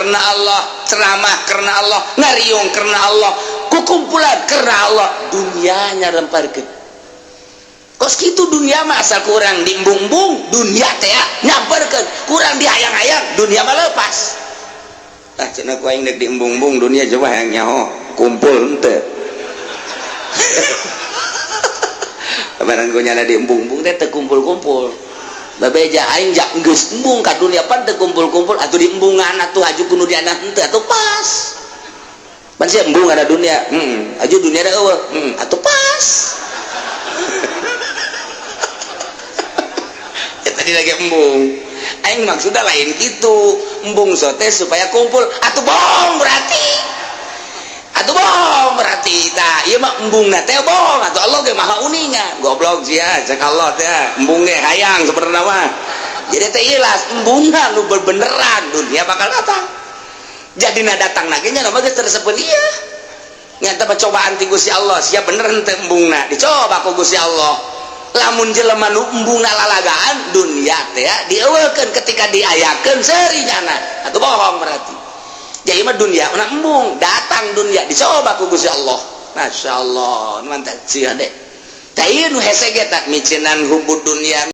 karena Allah, ceramah karena Allah, ngariung karena Allah, kukumpulan karena Allah, dunianya lemparkeun. Kos kitu dunia mah, asal kurang diembung-embung dunia teh nyamperkeun, kurang dihayang-hayang dunia mah lepas. Ah, cenah ku aing dek diembung-embung dunia, coba hayang nyaho kumpul henteu. Barang ku nyana diembung-embung teh teu kumpul-kumpul. Babeja aing jak geus embung ka dunia pan teu kumpul-kumpul atuh, diembungan atuh aju kudu diana henteu atuh pas. Pan sia embung ada dunia, aju dunia da eueuh, atuh pas. Ya, tadi lagi embung. Aing maksudnya lain gitu. Embung sote supaya kumpul atuh bohong berarti. Atuh bohong berarti. Tah, ieu mah embungna teh bohong atuh, Allah ge maha uninga. Goblok sia, cek Allah teh. Embung ge hayang sebenarnya mah. Jadi teh ikhlas embungna nu beneran dunia bakal datang. Jadi na datang lagi nya mah geus teresepeun ieu. Nyata percobaan ti Gusti Allah, sia bener henteu embungna, dicoba ku Gusti Allah. Lamun jelema nu embungna lalagaan dunia teh dieuweukeun, ketika diayakeun seuri nyana. Atuh bohong berarti. Jadi mah dunia mana embung, datang dunia dicoba ku Gusti Allah. Masya Allah, mantap sih deh. Tah ieu nu hese ge tak micenan hubud dunia.